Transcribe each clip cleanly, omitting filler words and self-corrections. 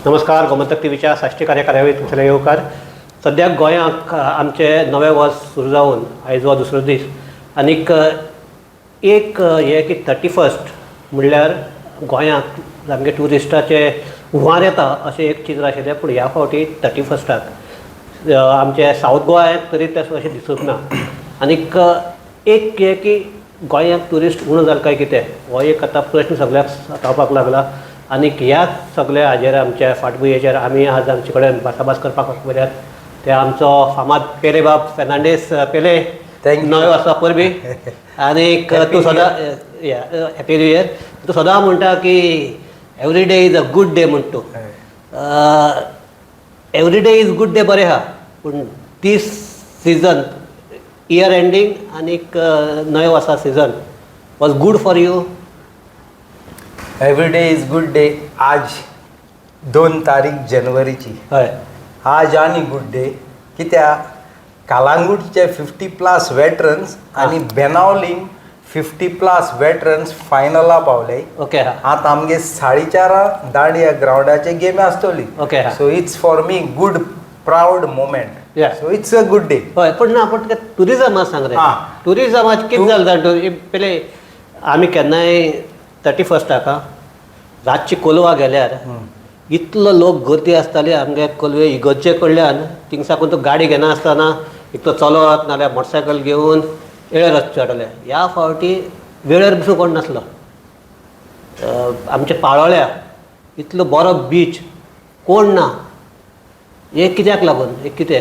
नमस्कार, गोमंतक टीव्हीच्या साश्टी कार्य तुमचे येवकार. सद्याक गोंयांक आमचें नवें वर्स सुरू जावन आयज हो दुसरो दीस आनीक एक हें की 31st म्हणल्यार गोंयांक सामकें ट्युरिस्टाचे हुंवार येता अशें एक चित्र आशिल्लें. पूण ह्या फावटी 31स्टाक आमचे सावथ गोंयांत तरी तें अशें दिसूंक ना. आनीक एक हें की गोंयांत ट्युरिस्ट उणो जाल काय कितें हो एक आतां प्रश्न सगळ्याक सतावपाक लागला. आनीक ह्याच सगल्या हाजेर, आमच्या फाटभुंयेचेर आमी आज आमचे कडेन भासाभास करपाक वचपाक ते आमचो फामाद पेलेबाब फेर्नांडीस पेले. Thank you. नवें वर्सा परबी आनीक तूं सदां, हॅपी न्यू इयर. तूं सदां म्हणटा की every day is a good day म्हण तूं. Every day is good day बरें आहा, पूण दीस सिजन, इयर एंडींग आनीक नवें वर्सा season was good for you? Every day is good day. आज 2 तारीख जनवरीची. आज आनी गुड डे कित्याक कालांगूटचे 50+ वेटरन्स आनी बेनावलीम 50+ वेटरन्स फायनला पावले. आतां आमगे 4:30 दांडिया ग्रावंडाचे गेम आसतली. So it's for me good proud moment. So it's a good day. हय, पूण ना, पूण ट्युरिजमा सांग रे. ट्युरिजमाक कितें जालें जाणा, पयले आमी केन्नाय 31स्टाक रातची कोलवा गेल्यार इतलो लोक गर्दी आसताली आमगे कोलवे इगर्जे कडल्यान थिंग साकून तूं गाडी घेना आसतना एक तर चलत नाल्यार मोटरसायकल घेवन येळेर वचचें पडटालें. ह्या फावटी वेळेर बसून कोण नासलो. आमच्या पाळोळ्या इतलो बरो बीच, कोण ना. हें कित्याक लागून, हें कितें?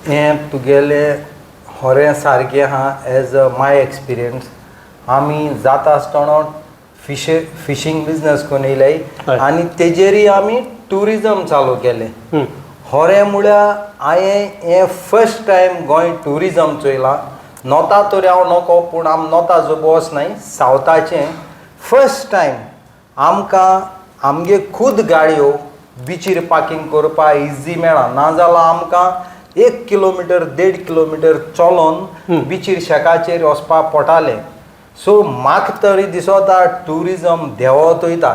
हें तुगेलें होरें सारकें आहा. एज अ my experience, आमी जाता आसतना फिशींग बिजनस करून येयल्याय आनी तेजेरय आमी ट्युरिजम चालू केलें. होरें म्हळ्यार हांवें हें फर्स्ट टायम गोंय ट्युरिजम चोयलां. नॉर्था तरी हांव नको, पूण आम नॉर्था जो वचनाय, सावथाचें फर्स्ट टायम आमकां आमगे खूद गाडयो बिचीर पार्कींग करपा इजी मेळा. नाजाल्यार आमकां 1 किलोमिटर, 1.5 किलोमिटर चलोन बिचीर शेकाचेर वचपा पडटालें. सो म्हाका तरी दिसता ट्युरिजम देंवत वयता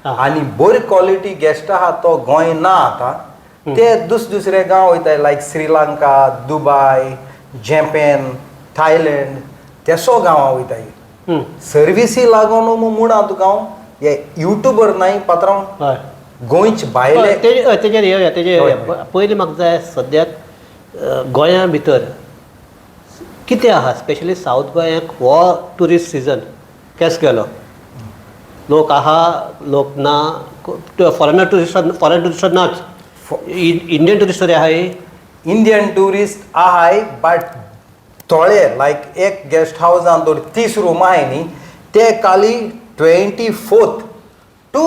आनी बरी क्वॉलिटी गेस्ट आहा तो गोंय ना. आतां ते दुसरे गांव वयताय, लायक श्रीलंका, दुबाय, जॅपॅन, थायलंड, तेसो गांवां वयताय. सर्विसी लागून म्हणा तुका हांव, हे युट्यूबर न्हय पात्रांव, गोंयचे भायले. तेजेर येवया, तेजेर येवया. पयलीं म्हाका जाय, सद्याक गोंया भितर कितें आहा, स्पेशली सावथ गोंयाक हो ट्युरिस्ट सिजन केस गेलो? लोक आहा, लोक ना? फॉरेनर ट्युरिस्ट, फॉरेन ट्युरिस्ट नाच, इंडियन ट्युरिस्ट तरी आहाय? इंडियन ट्युरिस्ट आहाय, बट थोडे. लायक एक गेस्ट हावजान तर 30 रूम आहाय न्ही, ते खाली 24th to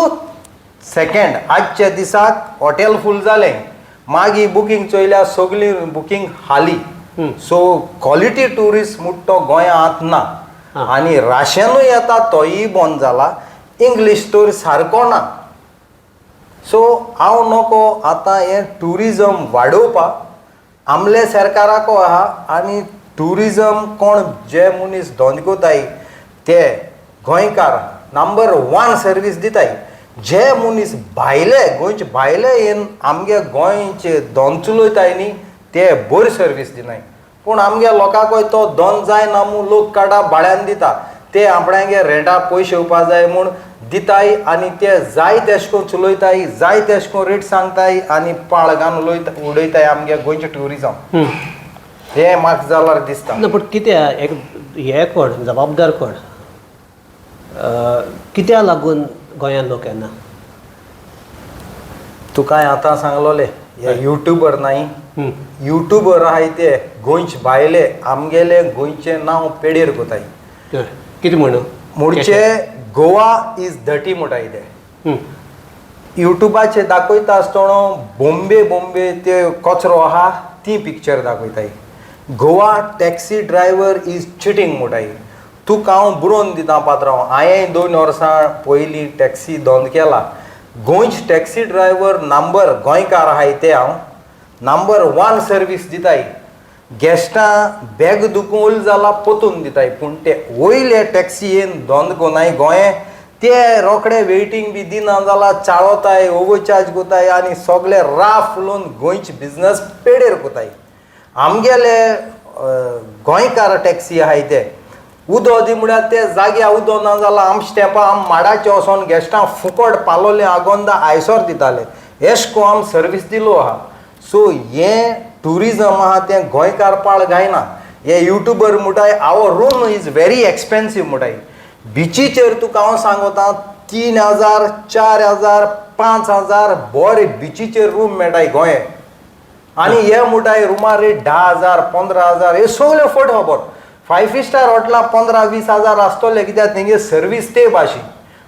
2nd आजच्या दिसाक हॉटेल फूल जालें. मागीर बुकींग चोयल्यार सगळी बुकींग हाली. सो क्वॉलिटी ट्युरिस्ट म्हूण तो गोंयांत ना. आनी राशनूय येता तोय बंद जाला. इंग्लीश तर सारको ना. सो हांव नको, आतां हें ट्युरिजम वाडोवपाक आमले सरकाराको आहा आनी ट्युरिजम कोण जे मनीस धंदो कोताय ते गोंयकार नंबर वन सर्वीस दिताय. जे मनीस भायले, गोंयचे भायले येवन आमगे गोंयचे धंदो चलयताय न्ही, ते बरी सर्वीस दिनाय. पूण आमगे लोकांकय तो धंदो जायना म्हूण लोक काडा भाड्यान दिता. ते आपणागे रेंटा पयशे येवपा जाय म्हूण दिताय आनी ते जाय तेश करून चलयताय, जाय तेश करून रेट सांगताय आनी पाळ घालून उडयताय आमगे गोंयचें ट्युरिजम. हें म्हाका जाल्यार दिसता. ना, पूण कितें एक हें, कोण जबाबदार, कोण, कित्याक लागून गोंयांत लोक येना? तुका हांवें आतां सांगलोलें, हे युट्युबर न्हय, युट्युबर आहाय ते गोंयचे भायले आमगेले गोंयचें नांव पेडेर कोताय. कितें म्हणून? म्हणचे गोवा is dirty म्हणटाय ते. युट्युबाचेर दाखयता आसतना बॉम्बे बॉम्बे ते कचरो आहा ती picture दाखयताय. Goa taxi driver is cheating म्हणटाय. तुका हांव बरोवन दिता पात्रांव, हांवें 2 वर्सां पयलीं टॅक्सी धंदो केला. गोंयचे टॅक्सी ड्रायव्हर नंबर, गोंयकार आहाय ते, हांव नंबर वन सर्वीस दिताय. गेस्टां बॅग दुखून वयले जाल्यार पोतून दिताय. पूण ते वयले टॅक्सी येवन धंदो कोनाय गोंय. ते रोखडे वेटिंग बी दिना जाल्यार चाळोताय, ओवरचार्ज कोताय आनी सगळे राफ उलोवन गोंयचे बिजनस पेडेर कोताय. आमगेले गोंयकार टॅक्सी आहाय ते उदो दी म्हळ्यार ते जाग्या उदो ना जाल्यार आम स्टेपां आम माडाचे वचोन गेस्टां फुकट पालोले आगोंदा आयसोर दिताले. एश को आम सर्वीस दिलो आहा. सो हें ट्युरिजम आहा तें गोंयकार पाळ घायना. हे युट्यूबर म्हणटाय our room is very expensive म्हणटाय. बिचीचेर तुका हांव सांगोता 3000, 4000, 5000 बरे बिचीचेर रूम मेळटाय गोंये. आनी हे म्हणटाय रुमा रेट 10,000, 15,000. हे सगळ्यो फट खबर. फायव स्टार हॉटेलां 15-20 हजार आसतले, कित्याक तेंगे सर्वीस ते भाशी.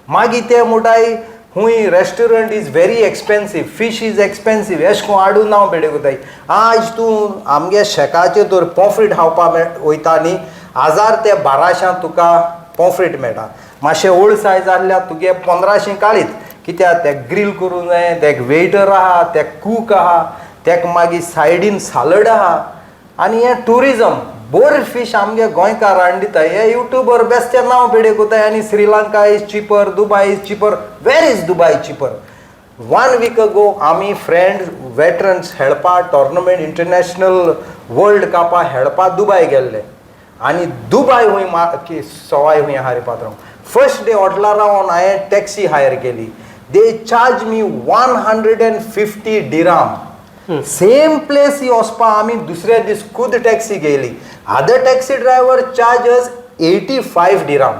मागीर ते म्हणटाय हुंय restaurant is very expensive, fish is expensive, एश कोन हाडून नांव पेडे कोताय. आज तूं आमगे शेकाचे तर पॉफ्रीट खावपा वयता न्ही, 1000 ते 1200 तुका पॉफ्रीट मेळटा. मातशें ओल्ड सायज जाल्यार तुगे 1500 काडीत, कित्याक तेक ग्रील करूंक जाय, तेक वेटर आहा, तेक कूक आहा, तेक मागीर सायडीन सालड आहा. आनी हें ट्युरिजम बोर फीश आमगे गोंयकार हाडून दिता. हे युट्यूबर बेश्टे नांव पेडे कोताय आनी Sri Lanka is cheaper, Dubai is cheaper. Where is Dubai cheaper? One week ago आमी फ्रेंड वेटरन्स खेळपा टोर्नामेंट इंटरनॅशनल वर्ल्ड कपा खेळपा दुबाय गेल्ले आनी दुबाय हूंय सवाय हूंय आहा रे पात्रांव. फर्स्ट डे हॉटेलार रावन हांवें टॅक्सी हायर केली. They charge me 150 dirham. Same place ही वचपा आमी दुसऱ्या दीस खुद टॅक्सी घेयली. Other taxi driver charges 85 dirham.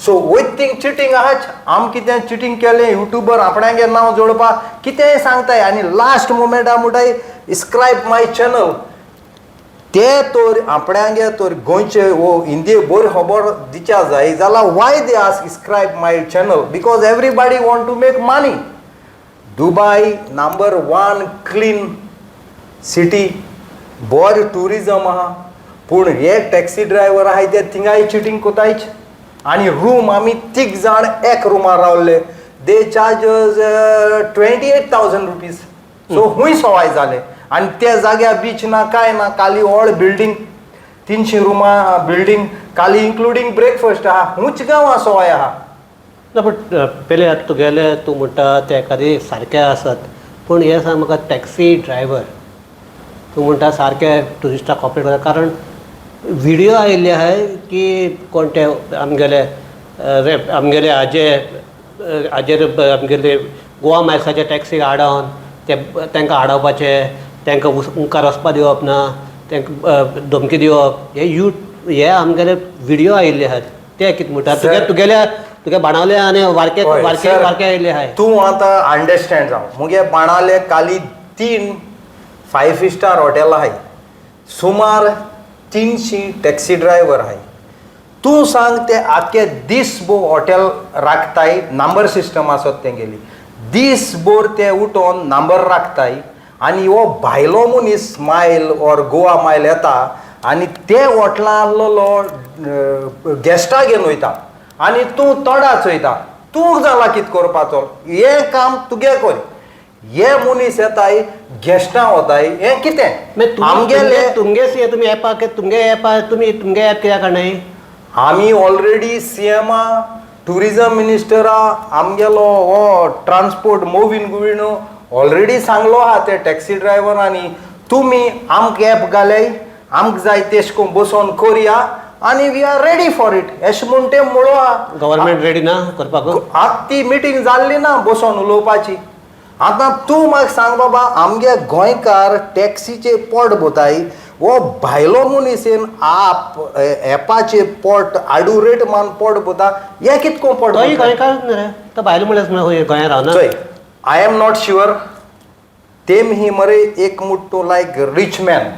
So वयत थिंग चिटींग आहाच. आम कितें चिटींग केलें? युट्यूबर आपणागे नांव जोडपा कितेंय सांगताय आनी लास्ट मुमेंटा म्हणटाय सबस्क्रायब माय चॅनल. ते तर आपणागे तर गोंयचे वो हिंदी बरी खबर दिच्या जाय जाल्यार why they ask subscribe my channel? Because everybody want to make money. Dubai number one clean city, बरें ट्युरिजम आहा, पूण हे टॅक्सी ड्रायवर आहाय ते थिंगाय चिटींग कोतायच. आनी रूम आमी तीग जाण एक रुमार रावले, they charges 28,000 rupees. So हूंय सवाय जाले आनी त्या जाग्यार बीच ना कांय ना, खाली व्हड बिल्डींग, 300 रुमां बिल्डींग, खाली इन्क्लुडींग ब्रेकफास्ट आहा. हूंच गांवां सवाय आहा. ना, बट पयले आतां तुगेले तूं म्हणटा ते एखादे सारके आसत, पूण हें सांग म्हाका, टॅक्सी ड्रायवर तूं म्हणटा सारके ट्युरिस्टाक कॉपरेट करता, कारण व्हिडियो आयिल्ले आहाय की कोण ते आमगेले रे आमगेले हाजे हाजेर आमगेले गोवा मायल्साचे टॅक्सीक आडावन ते तांकां आडावपाचे, तांकां मुखार वचपा दिवप ना, तांकां धमकी दिवप, हे you हे आमगेले व्हिडियो आयिल्ले आहात. ते कितें म्हणटा? तुगे तुगेल्या तुगे बाणावले आनी वारके वारके वारके आयिल्ले आहाय. तूं आतां अंडरस्टँड जाव, मुगे बाणावले काली तीन फायव स्टार हॉटेल आहाय, सुमार 300 टॅक्सी ड्रायव्हर आहाय. तूं सांग, ते आख्खे दीस भोर हॉटेल राखताय, नंबर सिस्टम आसत तेंगेली, दीस भर ते उठोन नंबर राखताय आनी हो भायलो मनीस मायल ऑर गोवा मायल येता आनी ते हॉटेलां आहलोलो गेस्टां घेवन वयता आनी तूं तोंडा चोयता. तूं जाला कितें करपाचो? हें काम तुगे कर. हे मनीस येताय, गेस्टां वताय, हें कितें आमगेले? तुमगे तुमी एपाक तुमगे एपार तुमी तुमगे एप कित्याक काडनाय? आमी ऑलरेडी सीएमा, ट्युरिजम मिनिस्टरा, आमगेलो हो ट्रान्सपोर्ट मोविन गुविनो ऑलरेडी सांगलो आहा ते टॅक्सी ड्रायव्हर आनी तुमी आमकां एप घालय, आमकां जाय तेश कोन बसोन करया आनी we are ready for it, एशें म्हूण ते म्हणलो आहा. गव्हर्मेंट रेडी ना करपाक? आतां ती मिटींग जाल्ली ना बसोन उलोवपाची. आतां तूं म्हाका सांग बाबा, आमगे गोंयकार टॅक्सीचे पोट भोताय, हो भायलो मनीस येवन आप एपाचे पोट आडू रेट मान पोट भोता, हें कित कोन पोट तोय भरता? गोंयकार न्हू रे तो, भायलो म्हणल्यार खंय गोंयांत रावना. चोय, I am not sure. तेम ही मरे एक मुट्टो लायक रिच मॅन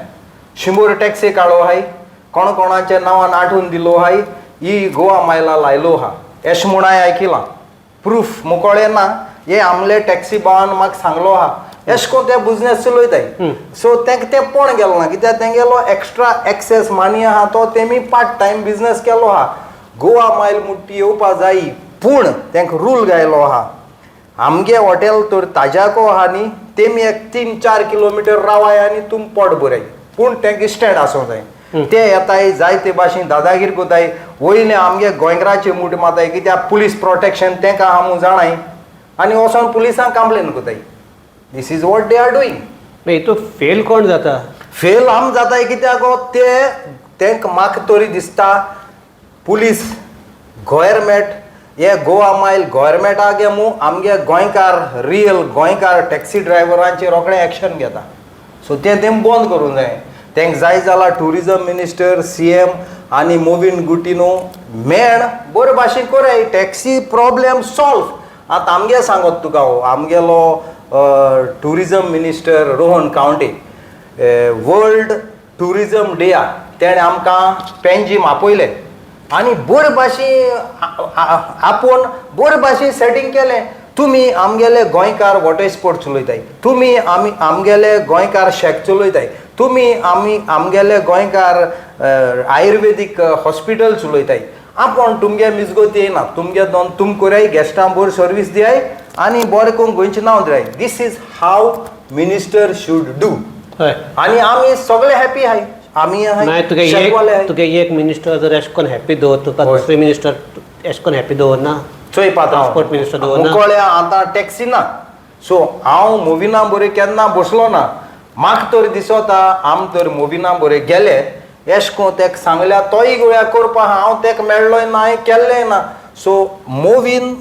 शिंबोर टॅक्सी काडो हाय, कोण कोणाच्या नांवान आठवून दिलो हाय, ही गोवा मायला लायलो हा, एशें म्हूण हांवें आयकिलां. प्रूफ मुकोळे ना. हे आमले टॅक्सी भावान म्हाका सांगलो आहा, एशें कोन्न ते बिजनेस चलयताय. सो तेंका तें पोण गेलो ना, कित्याक तेंगेलो एक्स्ट्रा एक्सेस मनी आहा, तो तेमी पार्ट टायम बिजनेस केलो आहा. गोवा मायल मुट्टी येवपा जायी, पूण तेंका रूल घायलो आहा. आमगे हॉटेल तर ताज्याको आहा न्ही, तेमी एक 3-4 किलोमिटर रावाय आनी तुम पोट भराय, पूण तेंका स्टँड आसूंक जाय. ते येताय जायते भाशेन दादागीर कोताय, वयले आमगे गोंयकाराचे मूठ माताय कित्याक पुलीस प्रोटेक्शन तेंकां आहा म्हूण जाणाय आनी वचोन पुलिसांक कंप्लेन कोताय. This is what they are doing. हितून फेल कोण जाता? फेल आम जाताय कित्याक गो ते तेंक म्हाका तरी दिसता पुलीस गोवोरमेंट हे गोवा मायल गोवोरमेंटागे मू आमगे गोंयकार रियल गोंयकार टॅक्सी ड्रायव्हरांचेर रोखडें एक्शन घेता. सो तें तें बंद करूंक जाय. तेंक जाय जाल्यार टुरिजम मिनिस्टर CM आनी मोविन गुटिनो मेण बरे भाशेन कोराय टॅक्सी प्रॉब्लेम सॉल्व. आतां आमगे सांगत तुका हांव, आमगेलो tourism minister Rohan Khaunte world tourism डेया तेणें आमकां पेंजीम आपयलें आनी बरे भाशेन आपोवन बरे भाशेन सेटींग केलें. तुमी आमगेले गोंयकार वॉटर स्पोर्ट चलयताय, तुमी आमी आमगेले गोंयकार शॅक चलयताय, तुमी आमी आमगेले गोंयकार आयुर्वेदीक हॉस्पिटल चलयताय. आपूण तुमगे मिजगोत येयना, तुमगे दोन तुम कोराय गेस्टां बरी सर्वीस दियाय आनी बरें करून गोंयचें नांव दियाय. This is how minister should do. हय. आनी आमी सगळे हॅपी आहाय, आमी मागीर तुगे शेकवाले एक आहाय. तुगे एक मिनिस्टर जर एशें कोन्न हॅप्पी दवर तुका, हय. दुसरे मिनिस्टर एशें कोन्न हॅप्पी दवरना. चोय पात्रांव, ट्रान्सपोर्ट मिनिस्टर दवरना. मुकोळ्या आतां टॅक्सी ना. सो हांव मुविना बरें केन्ना बसलो ना. म्हाका तर दिसता आम तर मुविना बरें गेले एश कोन तेका सांगल्या तोय गोळ्या करपा हांव तेका मेळ्ळोय ना, हांवें केल्लेंय ना. सो मोवीन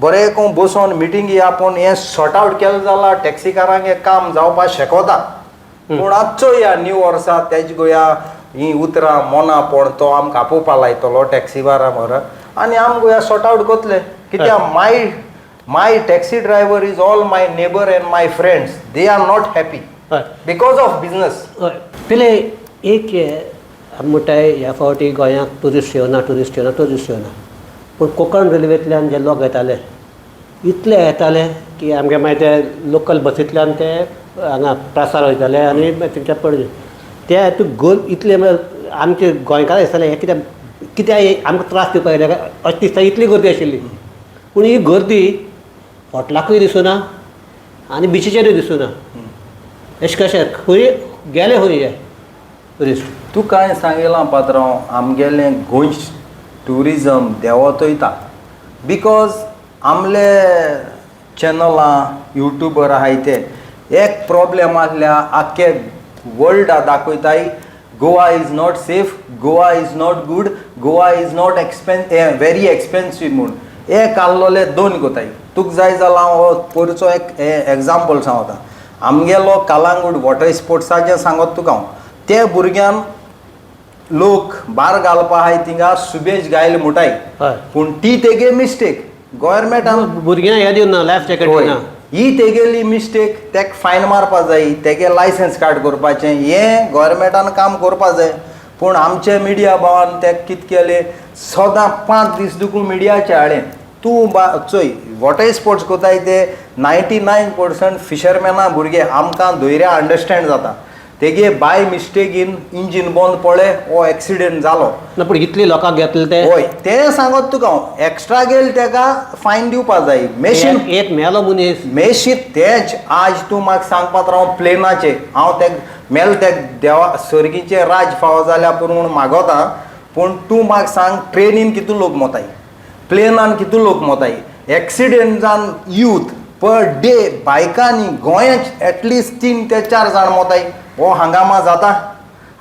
बरें कोन बसोन मिटिंगी आपोवन हें सॉर्ट आवट केलें जाल्यार टॅक्सीकारांक हें काम जावपाक शकता. पूण आतां चोया न्यू वर्सा तेजे गोया हीं उतरां मोना पण तो आमकां आपोवपा लायतलो टॅक्सी बारा बरो आनी आम गोया सॉर्ट आवट कोतले कित्याक my my taxi driver is all my neighbour and my friends, they are not happy हय. Because of business. हय पयलें एक हें आमी म्हणटाय ह्या फावटी गोंयांत ट्युरिस्ट येवना, ट्युरिस्ट येवना, ट्युरिस्ट येवना, पूण कोंकण रेल्वेंतल्यान जे लोक येताले इतले येताले की आमगे मागीर ते लोकल बसींतल्यान ते हांगा प्रासार वयताले आनी मागीर थंयच्यान पणजे ते हातूंत गोल इतले म्हळ्यार आमचे गोंयकार दिसताले हे कित्याक कित्याक आमकां त्रास दिवपाक येयले काय अशें दिसता, इतली गर्दी आशिल्ली. पूण ही गर्दी हॉटलाकूय दिसना आनी बिचीचेरूय दिसना. अशें कशें खंय गेले खंय हे ट्युरिस्ट? तुका हांवें सांगिलां पात्रांव, आमगेलें गोंयचें ट्युरिजम देंवत वयता because आमले चॅनलां युट्युबर आहाय ते एक प्रॉब्लेम आहल्या आख्खे वर्ल्डा दाखयताय Goa is not safe, Goa is not good, Goa is not very expensive म्हूण. एक आहलोले दोन कोताय. तुका जाय जाल्यार हांव हो पयरचो एक एग्जाम्पल सांगता. आमगेलो कालांगूट वॉटर स्पोर्ट्साचें सांगत तुका हांव, ते भुरग्यान लोक बार घालपा आहाय थिंगा सुबेज गायल मुटाय, पूण ती तेगे मिस्टेक गोवोरमेंटान भुरग्यांक हें दिवना, लायफ जॅकेट दिवना. ही तेगेली मिस्टेक, तेका फायन मारपा जाय, तेगे लायसन्स काड करपाचें हें गोवोरमेंटान काम करपा जाय. पूण आमचे मिडिया भावान तेका कितें केलें, सदां 5 दीस दुखून मिडियाचे हाडलें. तूं बा चोय वॉटर स्पोर्ट्स कोताय ते 99% फिशरमॅना भुरगे आमकां धैर्या अंडरस्टँड जाता. तेगे बाय मिस्टेकीन इंजीन बंद पडलें, हो एक्सिडेंट जालो. ना पूण इतले लोकांक घेतले ते. हय तें सांगत तुका हांव, एक्स्ट्रा गेल तेका फायन दिवपा जाय. मेशीन एक मेलो मनीस मेशीन तेंच आज तूं म्हाका सांगपाक राव प्लेनाचेर हांव तेक मेल तेक देवा सर्गीचें राज फावो जाल्यार पुरो म्हूण मागोता. पूण तूं म्हाका सांग ट्रेनीन कितू लोक मोताय, प्लेनान कितू लोक मोताय, एक्सिडेंट जावन यूथ पर डे बायकांनी गोंयांत एटलिस्ट 3 ते 4 जाण मोताय. हो हंगामा जाता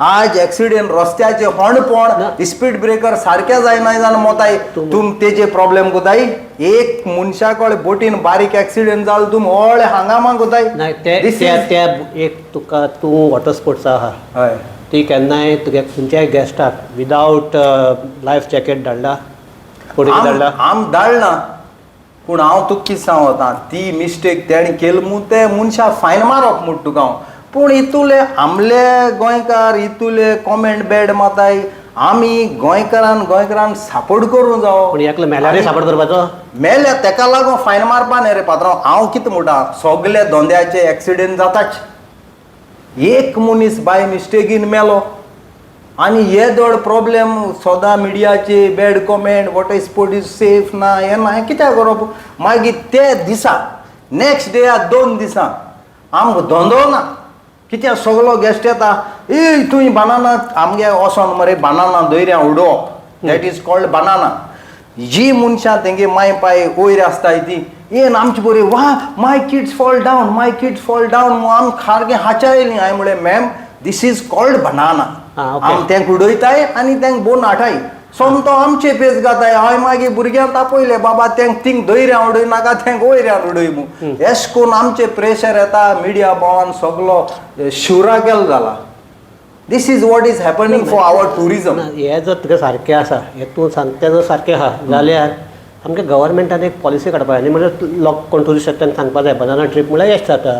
आज एक्सिडेंट रस्त्याचे होंडपोण स्पीड ब्रेकर सारके जायना जावन मोताय. तुम तेजे प्रॉब्लेम कोताय, एक मनशा कडेन बोटीन बारीक एक्सिडेंट जालो तुम व्हडले हंगामा कोताय. ना ते ते एक तुका तूं वॉटर स्पोर्ट्स आहा हय ती केन्नाय तुगे खंयच्याय गेस्टाक विदावट लायफ जॅकेट धाडला, कोणी धाडला? आम धाडना, पूण हांव तुका कितें सांगता ती मिस्टेक तेणें केली म्हूण ते मनशा फायन मारप म्हूण तुका हांव. पूण इतुले आमले गोंयकार इतुले कॉमेंट बॅड माताय, आमी गोंयकारान गोंयकारान सपोर्ट करूं जावो. पूण एकलो मेल्यारय सपोर्ट करपाचो? मेल्या तेका लागून फायन मारपा न्ही रे पात्रांव. हांव कितें म्हणटा सगळे धंद्याचे एक्सिडेंट जाताच, एक मनीस बाय मिस्टेकीन मेलो आनी हे दोड प्रॉब्लेम सदां मिडियाचे bad comment, water sport is safe ना हें ना, हें कित्याक करप? मागीर ते दिसा नेक्स्ट डे 2 दिसां आमकां धंदो ना. कित्याक सगलो गेस्ट येता, ए तुंय बनाना आमगे वचोन मरे बनाना दर्या उडोवप, that is called banana. जी मनशां तेंगे माय पाय वयर आसताय ती येन आमचे बरी वा my kids fall down, my kids fall down. आम सारकें हाच्या येयलीं. हांवें म्हणलें, ma'am, this is called banana. आम तेंक उडयताय आनी तेंक बोन हाटाय. सोमतो आमचे पेज घाताय. हांवें मागीर भुरग्यांक तापयलें, बाबा तेंक थिंग दर्या उडय नाका, तेंक वयऱ्यान उडय म्हूण. एश कोन्न आमचे प्रेशर येता. मिडिया भोवन सगलो शिवरा केलो जाला. This is what is happening for our tourism. ना, हें जर तुगें सारकें आसा, हें तूं सांगता तें जर सारकें आहा जाल्यार आमच्या गव्हर्मेंटान एक पॉलिसी काडपा जाय न्ही. म्हणजे लोक कोण टुरिस्ट येता तांकां सांगपा जाय, बनाना ट्रीप म्हणल्यार एश जाता,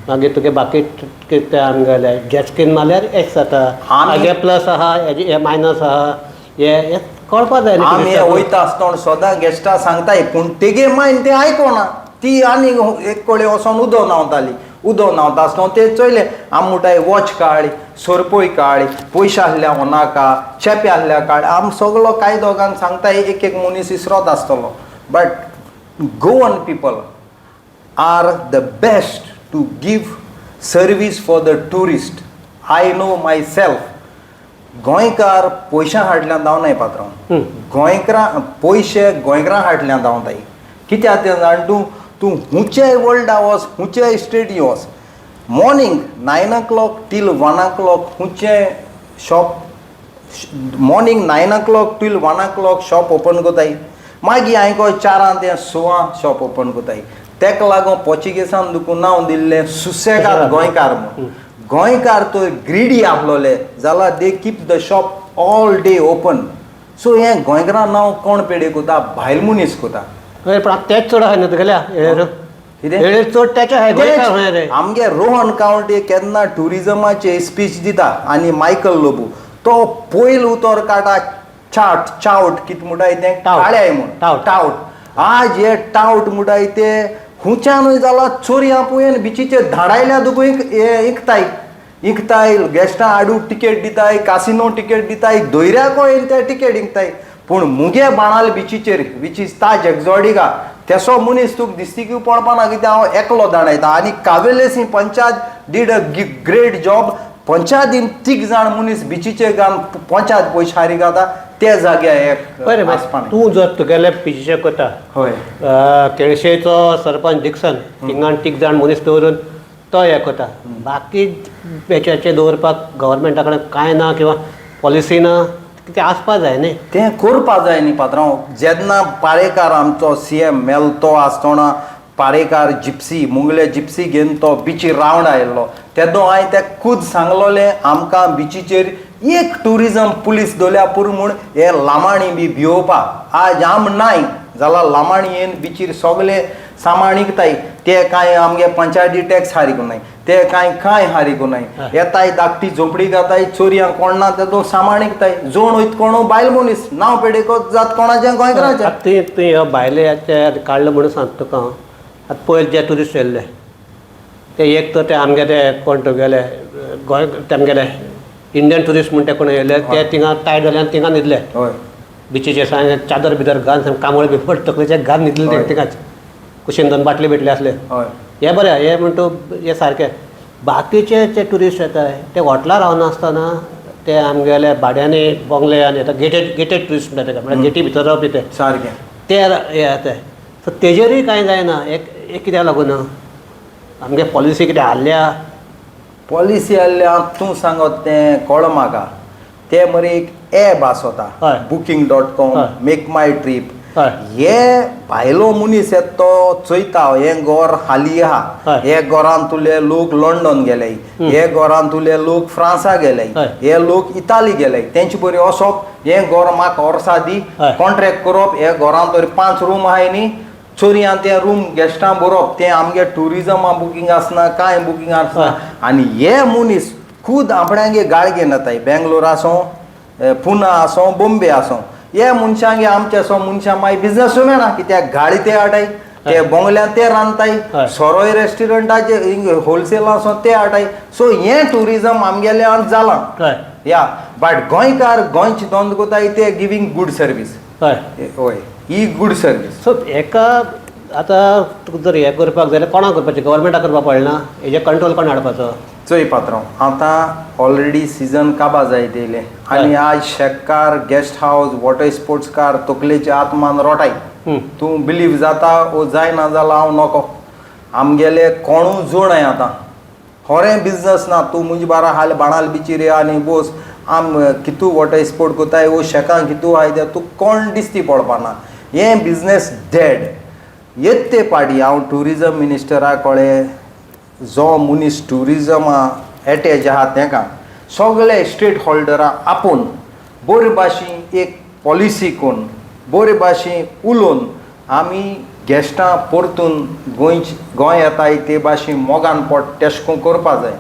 मागीर तुगे बाकी कितें आमगेलें जेटस्कीन मारल्यार एश जाता, हेजे प्लस आहा, हेजे हे मायनस आहा, हे हे कळपा जाय न्ही आमी टुरिस्टाक. वयता आसतना सदां गेस्टां सांगताय, पूण तेगे मायन तें आयकोना. ती आनी एक कडेन वचोन उदक न्हांवताली. उदक न्हांवता आसतना ते चोयले. आम म्हणटाय वॉच काड, सोरपोय काड, पयशे आहल्या हो नाका, चेपे आहल्या काड. आम सगलो कांय दोगान सांगताय, एक एक मनीस इसरोत आसतलो. But Goan people are the best to give service for the tourist. I know myself. गोंयकार पयशां हाडल्यान धांवनाय पात्रांव, गोंयकारां पयशे गोंयकारां हाडल्यान धांवताय. कित्याक तें जाण तूं? तूं हुंच्याय वर्ल्डा वच, हुंच्याय स्टेटी वच, morning 9 o'clock till 1 o'clock हुंचे shop, morning 9 o'clock till 1 o'clock shop open कोताय. मागीर हांवें चारां ते सवां शॉप ओपन कोताय. तेका लागून पोर्चुगेसान तुका नांव दिल्लें सुसेगाद गोंयकार म्हूण. गोंयकार तर ग्रिडी आहलोले जाल्यार they keep the shop all day open. So हें गोंयकारां नांव कोण पेडे कोता? भायल मनीस कोता. हय, पण आतां तेच चड आहाय न्हू तुगेल्या हेर. कितें? हेर चड तेचे आहाय, गोंयकार खंय रे. आमगे रोहन कावंटे केन्ना ट्युरिजमाचे स्पीच दिता आनी मायकल लोबू तो पयल उतर काडटा, चाट चावट कितें म्हणटाय तें. टावट. काळ्याय म्हूण. टावट. टावट. आज हे टावट म्हणटाय ते खुंच्यानूय जाला चोरयां पुयेन बिचीचेर धाडायल्या तुका इकताय इकताय, गेस्टां हाडू टिकेट दिताय, कासिनो टिकेट दिताय, दर्याको येयन ते टिकेट इकताय. पूण मुगे बाणाल बिचीचेर, which is Taj एक्झॉडिका, तेसो मनीस तुका दिस्तीक पळोवपा ना, कित्याक हांव एकलो धाडायता. आनी कावेलेसी panchayat did a great job. पंचायतीन तीग जाण मनीस बिचीचेर घालून पंचायत पयशे हारी घालता ते जाग्यार एक बरें आसपा. तूं जर तुगेले बिचीचेर करता, केळशेचो सरपंच डिक्सन थिंगान तीग जाण मनीस दवरून तो हें करता, बाकी हेच्याचे दवरपाक गव्हर्मेंटा कडेन कांय ना किंवा पॉलिसी ना, कितें आसपा जाय न्ही. तें करपा जाय न्ही पात्रांव. जेन्ना पारेकार आमचो सीएम मेलो तो आसतना पारेकार जिप्सी मुंगले जिप्सी घेवन तो बिचीर रावंड आयिल्लो, तेदो हांवें तेका खूद सांगलोलें, आमकां बिचीचेर एक ट्युरिजम पुलीस दवरल्या पुरो म्हूण, हे लामाणी बी भियोवपा. आज आम नाय जाल्यार लामाणी येवन बिचीर सगले सामान विकताय. ते कांय आमगे पंचायती टॅक्स हारीक नाय, ते कांय कांय हारीक नाय. येताय, धाकटी झोंपडी घाताय, चोरयां कोण ना तेतून सामान विकताय. जोण वयता कोण? बायल मनीस. नांव पेडेको जात कोणाचें? गोंयकाराचें. आतां तुवें तुवें भायले ते काडले म्हणून सांगता तुका हांव. आतां पयर जे ट्युरिस्ट येयल्ले ते एक तर ते आमगे ते कोण तुगेले गोंय ते आमगेले इंडियन ट्युरिस्ट म्हण ते कोण येयले ते थिंगा टायर्ड जाले आनी थिंगा न्हिदले बिचीचेर. सांग चादर बिदर घालून सामकें कांबळ बिंबळ तकलेचेर घालून न्हिदले ते थिंगाच कुशीन दोन बाटली बिटली आसले. हे बरें, हे म्हण तूं हे सारकें. बाकीचे जे ट्युरिस्ट येताय ते हॉटलार रावनासतना ते आमगेले भाड्यांनी बंगले आनी आतां गेटेड ट्युरिस्ट म्हणटा तेका, म्हळ्यार गेटी भितर रावपी ते ते हे येताय. सो तेजेरूय कांय जायना. एक एक कित्याक लागून आमगे पॉलिसी कितें हाडल्या? पॉलिसी हाडल्या तूं सांगत तें कळ्ळो म्हाका. ते मरे एक एप आसता, Booking.com, make my trip. हे भायलो मनीस येता तो चोयता, हें घर हाली आहा, हे घरान तुले लोक लंडन गेले, हे घरान तुले लोक फ्रांसा गेले, हे लोक इताली गेले, तेंचे बरी वचप, हें घर म्हाका वर्सा दी, कॉन्ट्रॅक्ट करप. हे घरान तर पांच रूम आहाय न्ही, चोरयां ते रूम गेस्टां बरोवप. तें आमगे ट्युरिजमा बुकींग आसना, कांय बुकींग आसना. आनी हे मनीस खूद आपणागे गाळ घेवन येताय, बेंगलोर आसूं, पुना आसूं, बोम्बे आसूं. हे मनशांगे आमचे असो मनशां मागीर बिजनस मेळना, कित्याक गाळी ते हाडाय, ते बंगल्यान ते रांदताय, सोरोय रेस्टॉरंटाचे होलसेल आसूं ते हाडाय. सो हें ट्युरिजम आमगेलें आज जालां. या, बट गोंयकार गोंयची धंदो कोताय ते गिवींग गूड सर्वीस. हय, ही गूड सर्वीस. सो हेका आतां तुका जर हें करपाक जाल्यार कोणाक करपाचें? गव्हर्मेंटाक करपाक पडना? हेजेर कंट्रोल कोण हाडपाचो? चोय पात्रांव, आतां ऑलरेडी सिजन काबा जायत येयलें आनी आज शेतकार guest house water sports car तकलेचे आत्मान रोटाय. तूं बिलीव जाता ओ जायना जाल्यार हांव नको. आमगेले कोणूय जोड आतां होरें बिजनस ना. तूं मुजे बारा हाल बाणाल बिचीर या आनी बोस आम कितू वॉटर स्पोर्ट कोताय ओ शेकां कितू आहाय ते तूं कोण दिसती पडपा ना. हें बिजनस डेड. येत ते पाटी हांव ट्युरिजम मिनिस्टरा कडेन जो मनीस ट्युरिजमा एटॅच आहा तेका सगळे स्टेट होल्डरां आपोवन बरे भाशेन एक पॉलिसी करून बरे भाशेन उलोवन आमी गेस्टां परतून गोंयच गोंय येताय ते भाशेन मोगान पोट तेशको करपा जाय.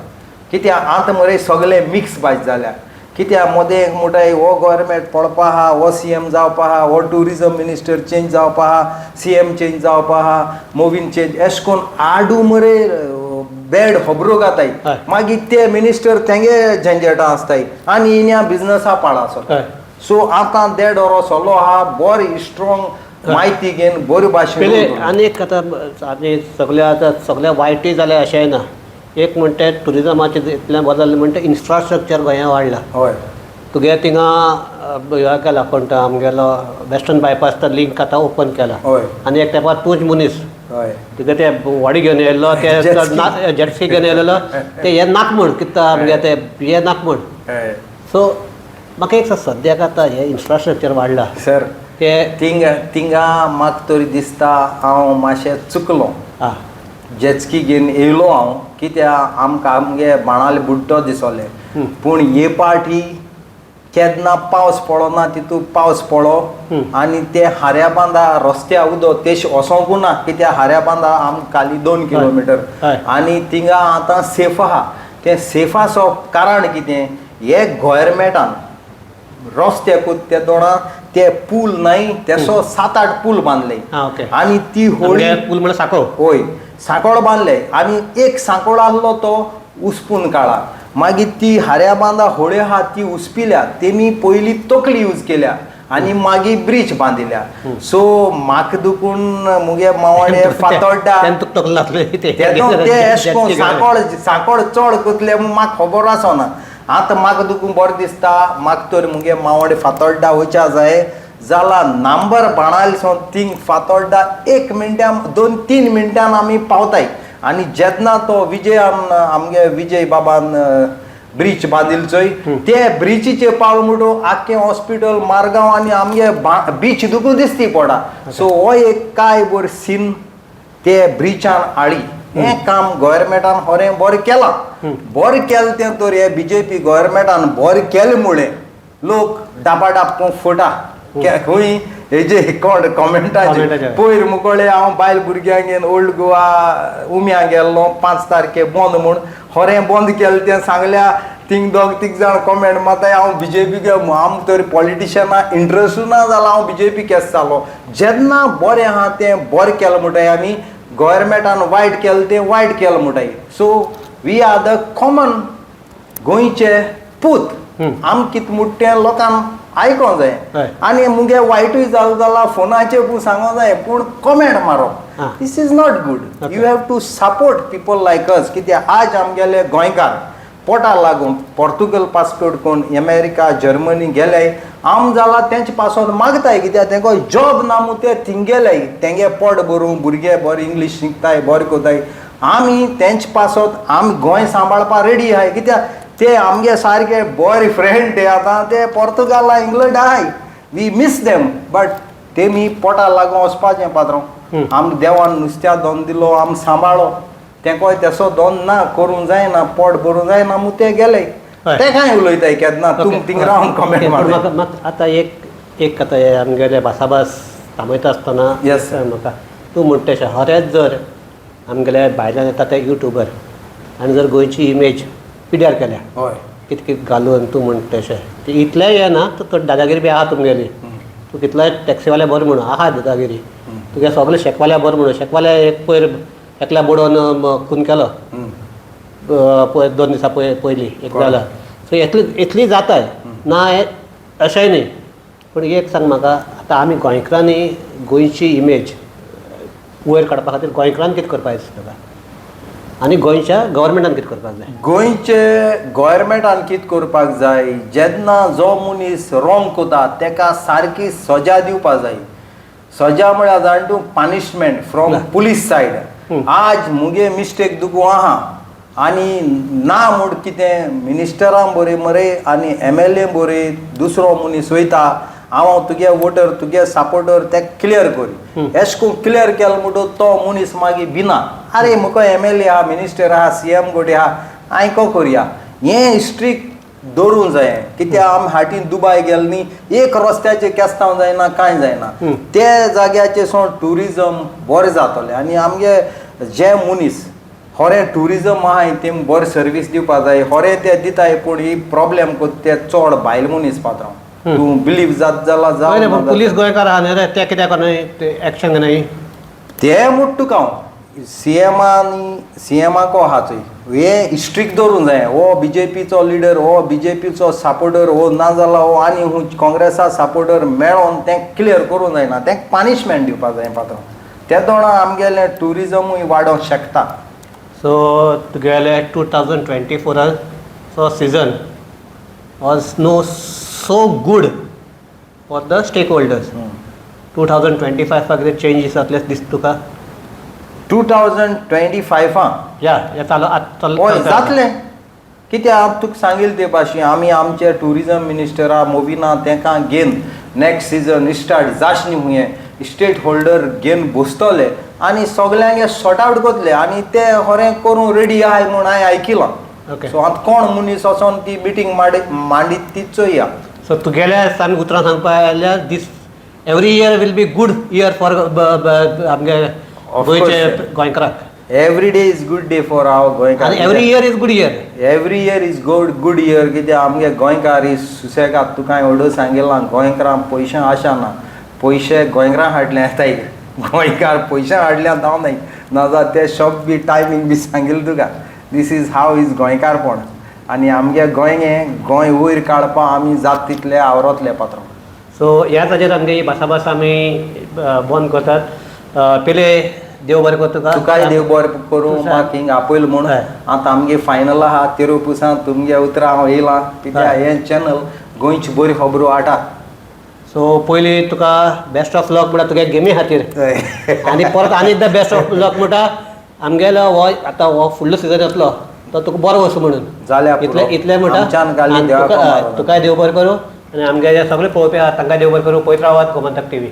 कित्याक आतां मरे सगळे मिक्स भाश जाल्या. कित्याक मदें एक म्हणटाय हो गोवोरमेंट पडपा आहा, हो सी एम जावपा आहा, हो ट्युरिजम मिनिस्टर चेंज जावपा आहा, सी एम चेंज जावपा आहा, मोवीन चेंज, एशें करून आडू मरे बॅड खबरो घाताय. मागीर ते मिनिस्टर तेंगे झंझटां आसताय आनी हिन्या बिजनसा पाड आसता. सो आतां देड वरो सलो आहा, बरी स्ट्रॉंग म्हायती घेवन बरे भाशेन पयलीं आनी एक आतां आमी सगळे आतां सगळे वायटूय जालें अशेंय ना. एक म्हणटा ट्युरिजमाचें इतलें बदल म्हणटा इन्फ्रास्ट्रक्चर गोंया वाडलां. तुगे थिंगा हें केला कोण तो आमगेलो वेस्टर्न बायपास तो लिंक आतां ओपन केला. आनी एक तेंपार तूंच मनीस तुगे ते व्हडें घेवन येयल्लो ते जेटस्की घेवन येयलेलो ते हे नाक म्हण कितें आमगे ते हे नाक म्हण. सो म्हाका एक सद्याक आतां हें इन्फ्रास्ट्रक्चर वाडलां सर ते थिंगा थिंगा म्हाका तरी दिसता हांव मातशें चुकलो. जेटस्की घेवन येयलो हांव कित्याक आमकां आमगे बाणाले बुड्डो दिसोले. पूण हे पाटी केन्ना पावस पडना तितू पावस पडो आनी ते हाऱ्या बांदा रस्त्या उदक तेश वचोंकू ना कित्याक हाऱ्या बांदा आमकां खाली 2 किलोमिटर आनी थिंगा आतां सेफ आहा. तें सेफ आसप कारण कितें, हे गोवोरमेंटान रस्त्याकूच ते दोणा ते पूल न्हय तेसो 7-8 पूल बांदले आनी ती होळी पूल म्हळ्यार सांकव. हय सांकोळ बांदले आनी एक सांकोळ आसलो तो उसपून काडला. मागीर ती हाऱ्या बांदा होळ्यो आहा ती उसपिल्या, तेमी पयली तकली यूज केल्या आनी मागीर ब्रीज बांदिल्या. सो म्हाका दुखून मुगे मावाडे फातोड्डा तेदो ते एश कोन सांकोळ सांकोळ चड कोतले म्हाका खबर आसना. आतां म्हाका दुखून बरें दिसता. म्हाका तर मुगे मावाडे फातोड्डा वयच्या जाय जाला नांबर बाणाल सावन थिंग फातोड्डा 1 मिनटान 2-3 मिनटान आमी पावताय. आनी जेन्ना तो विजयान आमगे विजय बाबान ब्रीज बांदिल चोय ते ब्रिजीचे पावल म्हणटो आख्खें हॉस्पिटल मारगांव आनी आमगे बीच दुखून दिसती पडा. सो हो एक काय बरो सीन ते ब्रिजान हाडी. हें काम गोवोरमेंटान खरें बरें केलां. बरें केलें तें तर हे बीजेपी गोवोरमेंटान बरें केलें मुळे लोक डाबाडाब फुटा खंय हेजे कोण कॉमेंटाचे. पयर मुकोळे हांव बायल भुरग्यांक घेवन ओल्ड गोवा उम्या गेल्लो 5 तारखे बंद म्हूण खरें बंद केलें तें सांगल्या. थिंग दोग तीग जाण कॉमेंट मारताय हांव बीजेपी आम तर पॉलिटिशना इंट्रस्ट ना जाला हांव बीजेपी केस जालो. जेन्ना बरें आहा तें बरें केलें म्हणटाय आमी, गोवोरमेंटान वायट केलें तें वायट केलें म्हणटाय. So we are the common गोंयचे पूत. आम कितें म्हणटा तें लोकांक आयकोंक जाय आनी मुगे वायटूय जालें जाल्यार फोनाचेर पूण सांगोंक जाय, पूण कॉमेंट मारप this is not good. You have to support people like us. कित्याक आज आमगेले गोंयकार पोटा लागून पोर्तुगल पासपोर्ट कोण अमेरिका जर्मनी गेले आम जाला तेंचे पासत मागताय कित्याक तेंको जॉब ना म्हूण ते थिंग गेले. तेंगे पोट भरूं भुरगे बरें इंग्लीश शिकताय बरें कोताय. आमी तेंचे पासत आमी गोंय सांबाळपा रेडी आहाय कित्याक ते आमगे सारके बरे फ्रेंड ते आतां ते पोर्तुगाला इंग्लंड आहाय. We miss them but तेमी पोटा लागून वचपाचें पात्रांव. आम देवान नुस्त्या दोन दिलो आम सांबाळो तेंकोय तेसो दोन ना करूंक जायना पोट भरूंक जायना म्हूण ते गेले. ते कांय उलयताय केन्ना तूं थिंग रावन कॉमेंट मारता. आतां एक एक आतां हे आमगेले भासाभास थांबयता आसतना म्हाका तूं म्हणटा तशें खरेंच जर आमगेले भायल्यान येता ते युट्यूबर आनी जर गोंयची इमेज पिड्यार केल्या कितें कितें घालून तूं म्हणटा तशें इतलेंय येना तर दादागिरी बी आहा तुमगेली. तूं कितलोय टॅक्सीवाले बरें म्हणून आहा दादागिरी तुगे सगळे शेकवाले बरें म्हणून शेकवाले एक पयर एकल्या बुडोवन खून केलो पयर 2 दिसां पयलीं एक जाला. सो इतली इतली जाताय ना अशेंय न्ही. पूण एक सांग म्हाका आतां आमी गोंयकारांनी गोंयची इमेज वयर काडपा खातीर गोंयकारान कितें करपाक दिसता तुका? आनी गोंयच्या गव्हर्मेंटान कितें करपाक जाय? गोंयचे गोवोरमेंटान कितें करपाक जाय, जेन्ना जो मनीस रोंग करता तेका सारकी सजा दिवपा जाय. सजा म्हळ्यार जाण तूं, पनिशमेंट फ्रॉम पुलीस सायड. आज मुगे मिस्टेक तुका आहा आनी ना म्हूण कितें मिनिस्टरां बरे मरे आनी एमएलए बरे दुसरो मनीस वयता, हांव तुगे वोटर, तुगे सपोर्टर, ते क्लियर करी. एश करून क्लियर केलो म्हणटकूच तो मनीस मागीर भिना, आरे मुका एमएलए आहा, मिनिस्टर आहा, सीएम गोटे आहा, हांवें को करया. हें स्ट्रिक्ट दवरूंक जाय. कित्याक आमी हाटी दुबाय गेले न्ही, एक रस्त्याचेर केस्तांव जायना, कांय जायना. ते जाग्याचेर सोड ट्युरिजम बरें जातलें आनी आमगे जे मनीस खरें ट्युरिजम आहाय तेम बरें सर्वीस दिवपा जाय. खरें ते दिताय, पूण ही प्रॉब्लेम कोत्ता ते चड बायल मनीस. पात्रांव, तूं बिलीव जात जाल्यार हय रे, जावं. पूण पुलीस गोंयकार आहा न्ही रे, ते कित्याक न्हय एक्शन घेनाय? ते म्हूट तुका हांव सीएमानी सीएमाको आहा चोय, हे स्ट्रिक्ट दवरूंक जाय. हो बीजेपीचो लिडर, हो बीजेपीचो सपोर्टर, हो नाजाल्यार हो आनी खंय काँग्रेसा सपोर्टर मेळोन तें क्लियर करूंक जायना, तें पनिशमेंट दिवपा जाय पात्रांव. ते दोणा आमगेलें ट्युरिजमूय वाडोवंक शकता. सो तुगेले 2024चो season was no so good for the stakeholders. 2025 कितें चेंजीस जातले दिसता तुका? 2025 या हे चालू आतां चल. हय, जातलें. कित्याक तुका सांगिल्लें ते भाशेन आमी आमचे ट्युरिजम मिनिस्टरा मोविना तेंकां घेवन नॅक्स्ट सिजन स्टार्ट जाश न्ही हुंयें स्टेक होल्डर घेवन बसतले आनी सगल्यांक सॉर्ट आवट करतले आनी ते खरें करूंक रेडी आहाय म्हूण हांवें आयकिलां. सो आतां कोण मनीस वचोन ती मिटींग मांडीत ती चोया. सो तुगेल्या आमी उतरां सांगपा जाल्यार this every year will be good year for आमगे Of गोंयचे course. गोंयकाराक. Every day is good day for our गोंयकार. आनी every year is good year. Every year is good good year. कित्याक आमगे गोंयकार ही सुसेगाद. तुका हांवें ओडू सांगिलां, गोंयकारांक पयशे आशा ना. पयशे गोंयकारां हाडले येताय, गोंयकार पयशे हाडल्या हांव न्हय. नाजाल्यार ते शब्द बी टायमींग बी सांगिल्लें तुका. दीस is how is गोंयकारपण आनी आमगे गोंय हें गोंय वयर काडपा आमी जाता तितले आवरोतले पात्रांव. सो ह्या ताजेर आमगे ही भासाभास आमी बंद करतात. पेले देव बरें कर तुका. तुकाय देव बरें करूं, म्हाका हिंगा आपयलें म्हूण. आतां आमगे फायनल आहा तेरुपुसान, तुमगे उतरां हांव येयलां कित्याक हें चॅनल गोंयची बरी खबरो हाडटा. सो पयलीं तुका बेस्ट ऑफ लक म्हणटा तुगे गेमी खातीर आनी परत आनी एकदां बेस्ट ऑफ लक म्हणटा, आमगेलो हो आतां हो फुडलो सिजन येतलो तो तुका बरो वचूं म्हणून. जाल्यार इतलें पुरो. इतलें म्हणटा. आमच्यान घाली आनी देवा कोमार. तुकाय देव बरें करूं आनी आमगे जे सगळे पळोवपी आहात तांकां देव बरें करूं. पळयत रावात गोमंतक टीव्ही.